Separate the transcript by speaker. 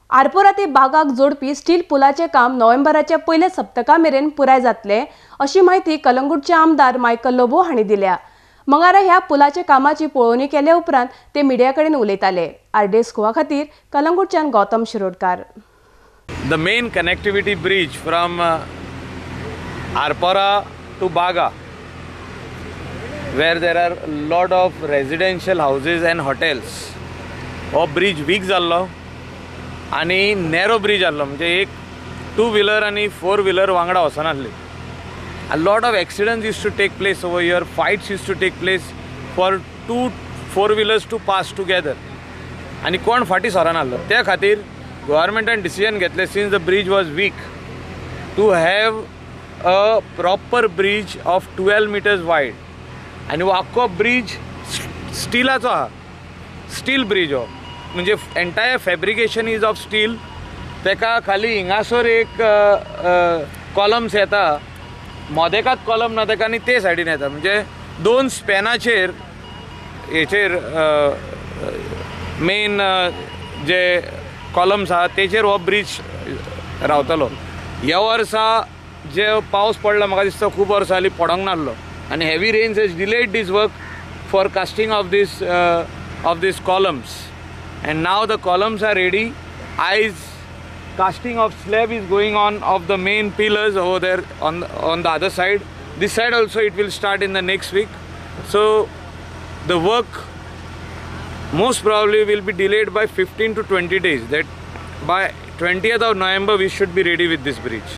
Speaker 1: आरपोरा ते बागाक जोडपी स्टील पुलाचें काम नोव्हेंबराच्या पयल्या सप्तका मेरेन पुराय जातलें अशी म्हायती कलंगूटचे आमदार मायकल लोबो हांणी दिल्या. मंगळारा ह्या पुलाच्या कामाची पळोवणी केल्या उपरांत ते मिडिया कडेन उलयताले. आरडीएस गोवा खातीर कलंगूटच्यान Gautam Shirodkar.
Speaker 2: The main connectivity bridge from Arpora to Baga, where there are lot of residential houses and hotels, हो ब्रिज वीक जाल्लो आनी नॅरो ब्रिज आहलो, म्हणजे एक टू व्हिलर आनी फोर व्हिलर वांगडा वचनासली. A lot of accidents used to take place over here, fights used to take place for 2 4 wheelers to pass together आनी कोण फाटीं सरनासलो. त्या खातीर गव्हर्मेंटान डिसिजन घेतलें, since the bridge was weak, to have a proper bridge of 12 meters wide. आनी हो आख्खो bridge स्टिलाचो आहा, स्टील ब्रिज हो, म्हणजे entire fabrication is of steel. तेका खाली हिंगासर एक कॉलम्स येता, मोदेकात कॉलम ना तेका, आनी ते सायडीन येता, म्हणजे दोन स्पॅनाचेर हेचेर मेन जे कॉलम्स आहा तेचेर हो ब्रिज रावतलो. ह्या वर्सा जे पावस पडला, म्हाका दिसता खूब वर्सां जालीं पडोंक नासलो, आनी heavy rains has delayed this work for casting of this columns, and now the columns are ready. आयज casting of slab is going on of the main pillars over there on the other side. This side also it will start in the next week. So the work most probably will be delayed by 15 to 20 days, that by 20th of November we should be ready with this bridge.